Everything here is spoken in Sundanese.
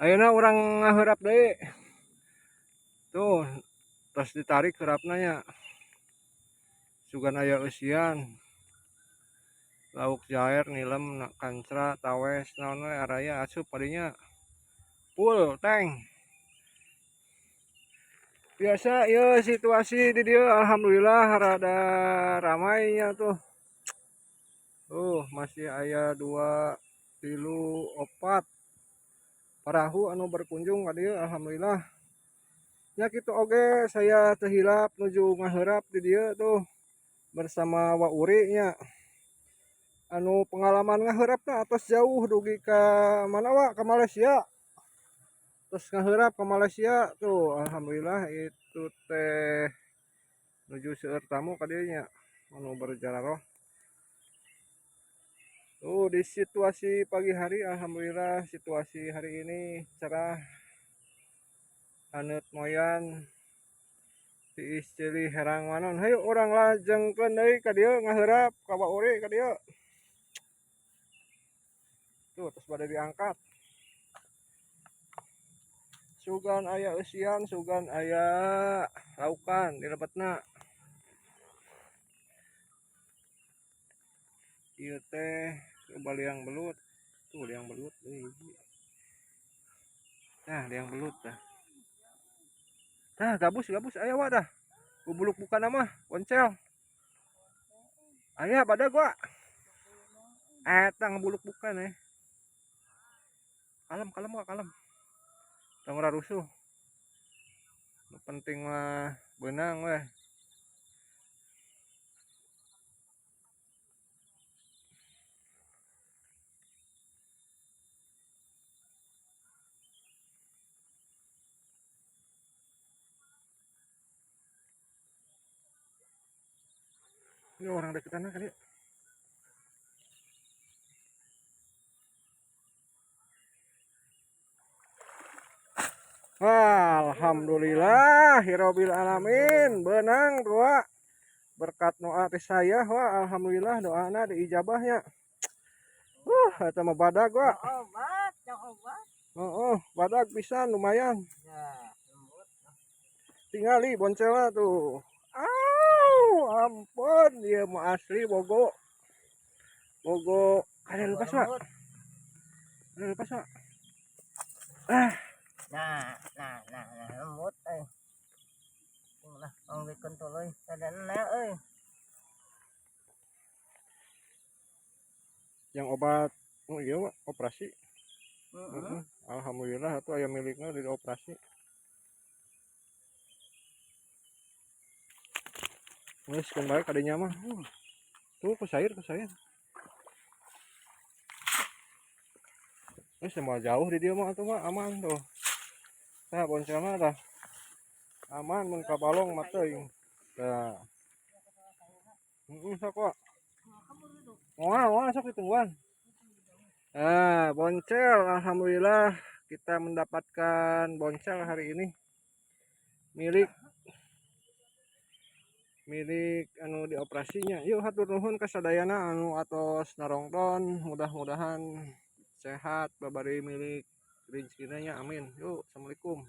Ayeuna urang ngaheurap deui. Tuh, tos ditarik heurapna nya. Sugan aya eusian. Lauk jair, nilem, kancra, tawes, naon we araya asup padinya. Full tank. Biasa ieu situasi di dieu alhamdulillah rada ramai nya tuh. Tuh masih aya 2, 3, 4 parahu anu berkunjung ka dieu alhamdulillah. Nya kitu oge saya teu hilap nuju ngaheurap di dieu tuh bersama Wa Uri nya. Anu pengalaman ngaheurapna atos jauh dugi ka mana wa ka Malaysia. Terus ngaheurap ke Malaysia tuh alhamdulillah itu teh nuju seueur tamu ka dieu nya anu berjararoh. Tuh di situasi pagi hari alhamdulillah situasi hari ini cerah haneut moyan tiis ceuli herang manon. Hayu urang lajengkeun deui ka dieu ngaheurap ka Wa Uri ka dieu. Tuh terus pada diangkat. Sugan aya eusian, sugan aya laukan di lebetna. Ieu teh coba liang belut. Tuh liang belut deui hiji. Nah, liang belut dah. Tah gabus gabus aya wa dah. Bubuluk buka nama boncel. Aya badag wa. Eta ngebuluk bukan eh. Kalem kalem wa kalem. Tong rusuh. Nu penting mah beunang weh. Ini orang dekat tanah kali ya. Alhamdulillah hirobil alamin benang tua berkat doa teh saya wah alhamdulillah doana diijabahnya. Eta mah badag wa. Obat, obat. Heeh, badag pisan lumayan. Ya, lembut. Tingali boncelna tuh. Au, ampun, ieu mah asli bogo. Bogo ada lepas, Pak. Ada lepas, Pak. Ah. Nah, nah, nah, nah, lembut euy. Lah, onggikeun tuluy sadana euy. Yang obat, oh iya, Pak, operasi. Heeh. Alhamdulillah atuh aya milikna di operasi. Wes keun bae kadinya mah. Tuh ku sair, ku sair. Wes mau jauh di dieu mah atuh mah aman tuh. Tah boncelna tah. Aman mun ka balong mah teuing. Tah. Heeh sok wa. Moal moal sok ditungguan. Nah, boncel alhamdulillah kita mendapatkan boncel hari ini. Milik anu dioperasinya. Yuk hatur nuhun ka sadayana anu atos narongton, mudah-mudahan sehat babari milik rezekina nya amin. Yuk, assalamualaikum.